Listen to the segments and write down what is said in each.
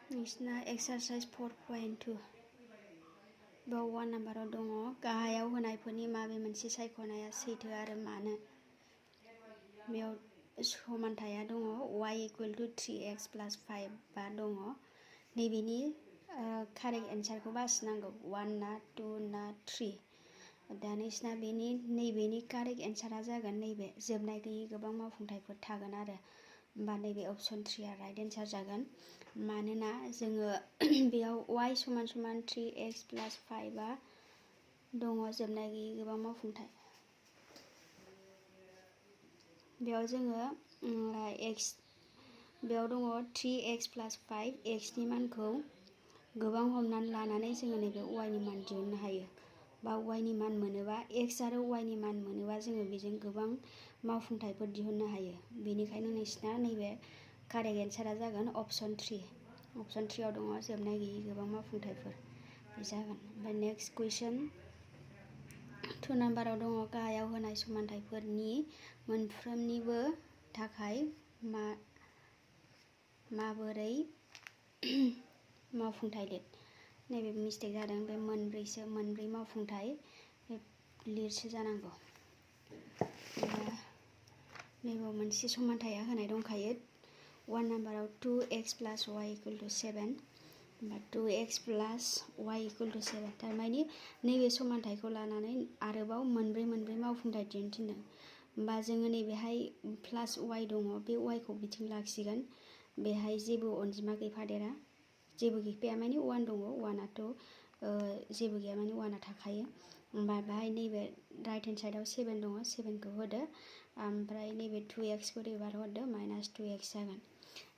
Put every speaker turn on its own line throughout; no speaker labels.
नोंसिना एक्सारसाइज 4.2 बेयाव 1 नाम्बाराव दङ गाहायाव होनायफोरनि माबे मोनसे सायख'नाया सैथो आरो मानो। बेयाव समानथाया दङ y = 3x + 5 बा दङ। नैबेनि कारेक्ट एन्सारखौ बासिनांगौ 1 ना 2 ना 3। दा नोंसिना नैबेनि कारेक्ट एन्सारा जागोन नैबे जोबनाय गैयै गोबां मावफुंथायफोर थागोन आरो होमबा नैबे अपसन 3आ राइट एन्सार जागोन। मानोना जोङो बेयाव y = 3x + 5 आ दङ जोबनाय गैयै गोबां मावफुंथाय। बेयाव जोङो बेयाव दङ 3x + 5 x नि मानखौ गोबां हमनानै लानानै जोङो नैबे y नि मान दिहुननो हायो बा y नि मान मोनोबा x आरो y नि मान मोनोबा जोङो बेजों गोबां मावफुंथायफोर दिहुननो हायो। बेनिखायनो नोंसिना नैबे कारेक्ट एन्सारा जागोन अपसन 3। अपसन 3 आव दङ जोबनाय गैयै गोबां मावफुंथायफोर बे जागोन। ओमफ्राय नेक्स्ट कुइसन 2 नाम्बाराव दङ गाहायाव होनाय समानथायफोरनि मोनफ्रोमनिबो थाखाय माबोरै मावफुंथाय लिर। नैबे मिस्टेक जादों बे मोनब्रै मावफुंथाय लिरसो जानांगौ। नैबेयाव मोनसे समानथाया होनाय दंखायो 1 नाम्बाराव 2x + y = 7 बा 2x + y = 7 थारमानि नैबे समानथायखौ लानानै आरोबाव मोनब्रै मावफुंथाय दिहुननो थिनदों। होमबा जोङो नैबेहाय प्लास y दङ बे y खौ बिथिं लाखिगोन। बेहाय जेबो अनजिमा गैफादेरा जेबो गैफाया माने 1 दङ 1आथ' जेबो गैया माने 1आ थाखायो। होमबा बेहाय नैबे राइट हेन्ड साइडआव 7 दङ 7 खौ होदो ओमफ्राय नैबे 2x खौ ओरै बारहरदो -2x जागोन।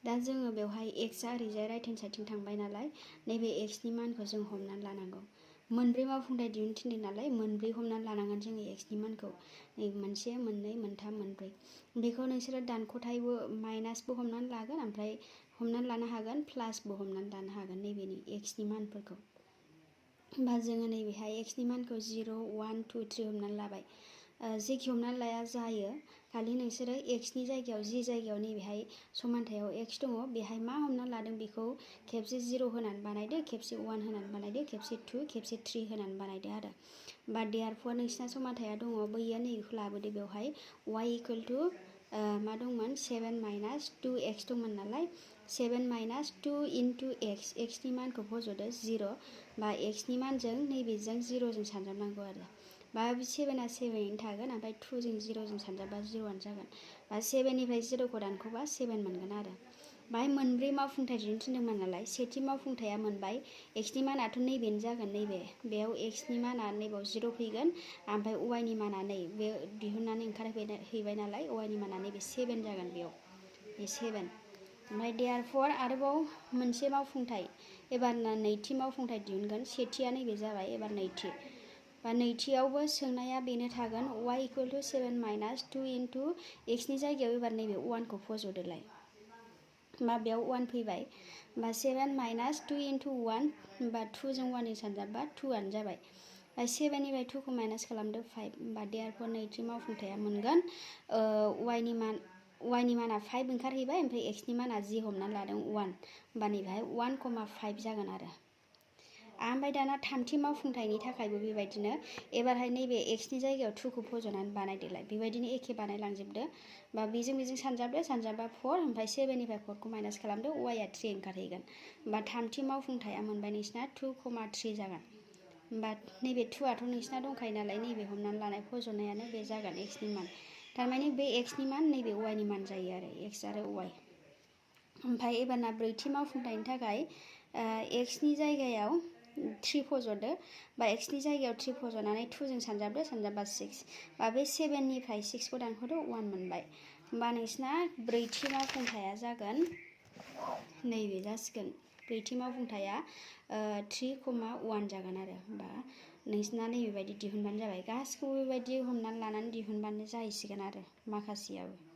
दा जोङो बेवहाय x आ ओरैजाय राइट हेन्ड साइडथिं थांबाय नालाय नैबे x नि मानखौ जों हमनानै लानांगौ। मोनब्रै मावफुंथाय दिहुननो थिनदों नालाय मोनब्रै हमनानै लानांगोन जोङो x नि मानखौ। मोनसे मोननै मोनथाम मोनब्रै बेखौ नोंसोरो दानख'थायबो माइनासबो हमनानै लागोन ओमफ्राय हमनानै लानो हागोन प्लासबो हमनानै लानो हागोन नैबेनि x नि मानफोरखौ। होमबा जोङो नैबेहाय x नि मानखौ 0 1 2 3 हमनानै लाबाय। जेखि हमनानै लाया जायो खालि नोंसोरो x नि जायगायाव जि जायगायाव नैबेहाय समानथायाव x दङ बेहाय मा हमनानै लादों बेखौ खेबसे 0 होनानै बानायदो खेबसे 1 होनानै बानायदो खेबसे 2 खेबसे 3 होनानै बानायदो आरो। बा देयारफर नोंसिना समानथाया दङ बैयो नैबेखौ लाबोदो बेवहाय y = मा दंमोन 7 - 2x दंमोन नालाय 7 - 2 × x नि मानखौ फज'दो 0 बा x नि मानजों नैबेजों 0 जों सानजाबनांगौ आरो। बा 7आ 7यैनो थागोन ओमफ्राय 2 जों 0 जों सानजाबा 0आनो जागोन। बा 7 निफ्राय 0खौ दानख'बा 7 मोनगोन आरो। बाहाय मोनब्रै मावफुंथाय दिहुननो थिनदोंमोन नालाय सेथि मावफुंथाया मोनबाय x नि मानाथ' नैबेनो जागोन नैबे बेयाव x नि माना नैबाव 0 फैगोन ओमफ्राय y नि माना नै बे दिहुननानै ओंखारहैबाय नालाय y नि माना नैबे 7 जागोन बेयाव बे 7। ओमफ्राय देयारफर आरोबाव मोनसे मावफुंथाय एबार नैथि मावफुंथाय दिहुनगोन सेथिया नैबे जाबाय एबार नैथि। बा नैथियावबो सोंनाया बेनो थागोन y = 7 - 2 × x नि जायगायाव एबार नैबे 1 खौ फज'दोलाय। होमबा बेयाव 1 फैबाय होमबा 7 - 2 × 1 होमबा 2 जों 1 जों सानजाबबा 2 आनो जाबाय। 7 निफ्राय 2 खौ माइनास खालामदो 5 होमबा देयारफर नैथि मावफुंथाया मोनगोन y नि माना 5 ओंखारहैबाय ओमफ्राय x नि माना जि हमनानै लादों 1 होमबा नैबेहाय 1,5 जागोन आरो। ओमफ्राय दाना थामथि मावफुंथायनि थाखायबो बेबायदिनो एबारहाय नैबे x नि जायगायाव 2 खौ फज'नानै बानायदोलाय बेबायदिनो एखे बानायलांजोबदो। बा बेजों सानजाबदो सानजाबा 4 ओमफ्राय 7 निफ्राय 4 खौ माइनास खालामदो y आ 3 ओंखारहैगोन। होमबा थामथि मावफुंथाया मोनबाय नोंसिना 2,3 जागोन। होमबा नैबे 2आथ' नोंसिना दंखायो नालाय नैबे हमनानै लानाय फज'नायानो बे जागोन x नि मान। थारमाने बे x नि मान नैबे y नि मान जायो आरो x आरो y। ओमफ्राय एबारना ब्रैथि मावफुंथायनि थाखाय x नि जायगायाव 3 फज'दो बा x नि जायगायाव 3 फज'नानै 2 जों सानजाबदो सानजाबा 6 बा बे 7 निफ्राय 6 खौ दानख'दो 1 मोनबाय। होमबा नोंसिना ब्रैथि मावफुंथाया जागोन नैबे जासिगोन ब्रैथि मावफुंथाया 3,1 जागोन आरो। होमबा नोंसिना नैबेबायदि दिहुनबानो जाबाय गासिखौबो बेबायदि हमनानै लानानै दिहुनबानो जाहैसिगोन आरो माखासेयाबो।